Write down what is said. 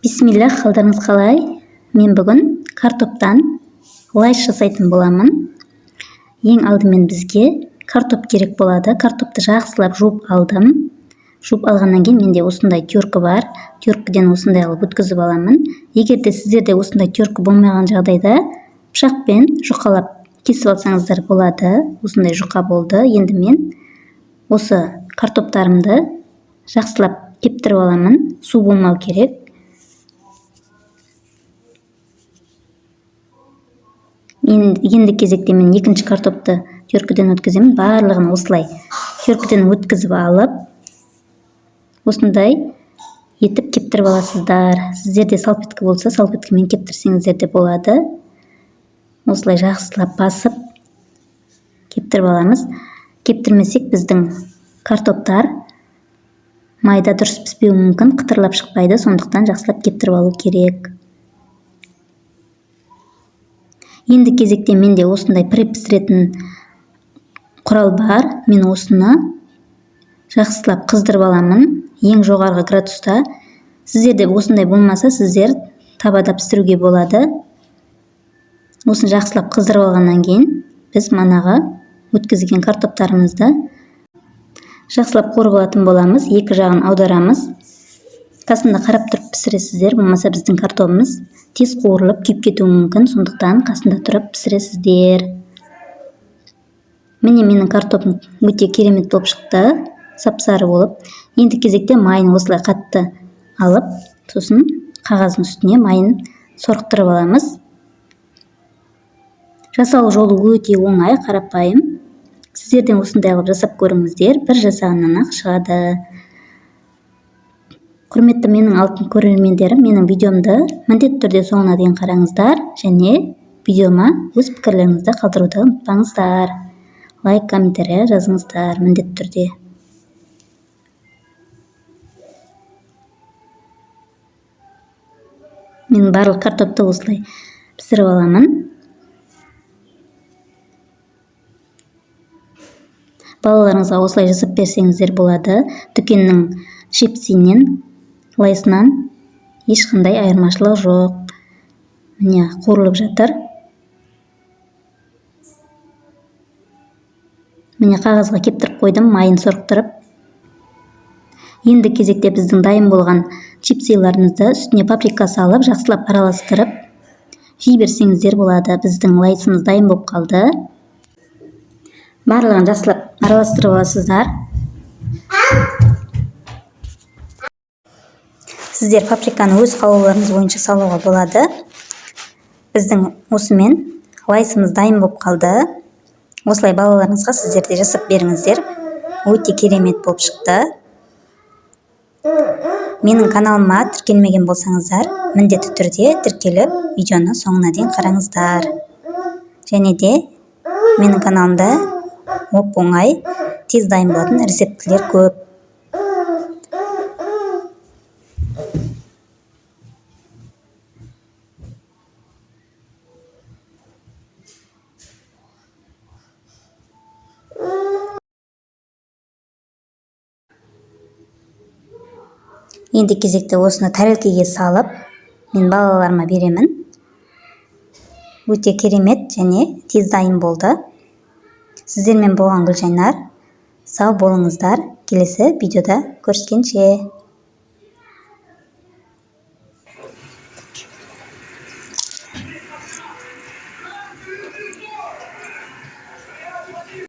Бисмиллах, қалдарыңыз қалай? Мен бүгін картоптан лайс жасайтын боламын. Ең алдымен бізге картоп керек болады. Картопты жақсылап жуып алдым. Жуып алғаннан кейін менде осындай терка бар. Теркіден осындай қылып өткізіп аламын. Егер де сіздерде осындай терка болмаған жағдайда пышақпен жұқалап кесіп алсаңыздар болады. Осындай жұқа болды. Енді мен осы картоптарымды жақсылап кептіріп аламын. Су болмау керек. Енді кезекте мен екінші картопты теркіден өткіземін. Барлығын осылай теркіден өткізіп алып, осындай етіп кептіріп аласыздар. Сіздерде салфетка болса, салфеткамен кептірсеңіздер де болады. Осылай жақсылап басып кептіріп аламыз. Кептірмесек, біздің картоптар майда дұрыс піспеуі мүмкін, қытырлап шықпайды. Сондықтан жақсылап кептіріп алу керек. Енді кезекте менде осындай піре пісіретін құрал бар. Мен осыны жақсылап қыздырып аламын ең жоғарғы градуста. Сіздерде осындай болмаса, сіздер табада пісіруге болады. Осыны жақсылап қыздырып алғаннан кейін біз манағы өткізген картоптарымызды жақсылап қуырып алатын боламыз. Екі жағын аударамыз. Қасында қарап тұрып пісіресіздер, болмаса біздің картобымыз тез қуырылып күйіп кетуі мүмкін. Сондықтан қасында тұрып пісіресіздер. Міне, менің картобым өте керемет болып шықты, сап-сары болып. Енді кезекте майын осылай қатты алып, сосын қағаздың үстіне майын сорықтырып аламыз. Жасалу жолы өте оңай, қарапайым. Сіздер де осындай қылып жасап көріңіздер, бір жасағаннан ақ шығады. Құрметті менің алтын көрермендерім, менің видеомды міндетті түрде соңына дейін қараңыздар және видеома өз пікірлеріңізді қалдыруды ұмытпаңыздар. Лайк, комментарий жазыңыздар міндетті түрде. Мен барлық картопты осылай пісіріп аламын. Балаларыңызға осылай жасап берсеңіздер болады. Дүкеннің чипсинен, лайсынан ешқандай айырмашылық жоқ. Міне, қуырылып жатыр. Міне, қағазға кептіріп қойдым, майын сорықтырып. Енді кезекте біздің дайын болған чипсиларымызды үстіне паприка салып, жақсылап араластырып жей берсеңіздер болады. Біздің лайсымыз дайын болып қалды. Барлығын жақсылап араластырып аласыздар. Сіздер паприканы өз қалауларыңыз бойынша салуға болады. Біздің осымен лайсымыз дайын болып қалды. Осылай балаларыңызға сіздер де жасап беріңіздер. Өте керемет болып шықты. Менің каналыма тіркелмеген болсаңыздар, міндетті түрде тіркеліп, видеоны соңына дейін қараңыздар. Және де менің каналымда оп-оңай, тез дайын болатын рецептілер көп. Енді кезекте осыны тәрелкеге салып, мен балаларыма беремін. Өте керемет және тез дайын болды. Сіздермен болған Гүлжайнар. Сау болыңыздар. Келесі видеода көріскенше.